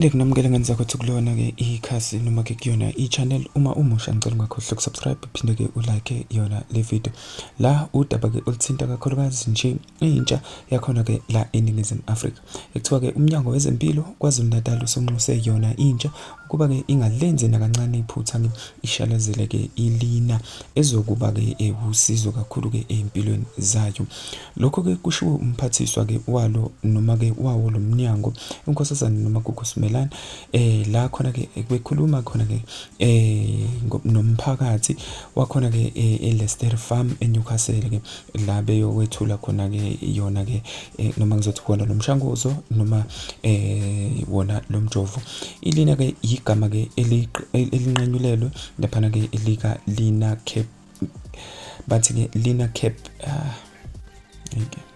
Ngikunamukele ngane zakwethu kulona-ke ikhasi noma-ke kuyona i-channel. Uma umusha ngicela ungakhohlwa ukusubscribe uphinde-ke ulike yona le video. La udaba-ke oluthinta kakhulukazi nje intsha yakhona-ke la eNingizimu Afrika. Ekuthiwa-ke uMnyango Wezempilo KwaZulu-Natal usunxuse yona intsha ukuba-ke ingalenzi nakancane iphutha-ke ishalazele-ke ilina ezokuba-ke usizo kakhulu-ke ey'mpilweni zayo. Lokho-ke kushiwo umphathiswa-ke walo noma-ke wawo lo mnyango uNkosazana Nomagugu Simelane la khona-ke bekhuluma khona-ke nomphakathi wakhona-ke e-Leicester Farm eNewcastle-ke la beyokwethula khona-ke yona-ke noma ngizothi wona lo mshanguzo noma wona lo mjovo. Ilina-ke igama-ke elinqanyulelwe laphana-ke elika Lina Cap bathi-ke Lina Cap ah, okay.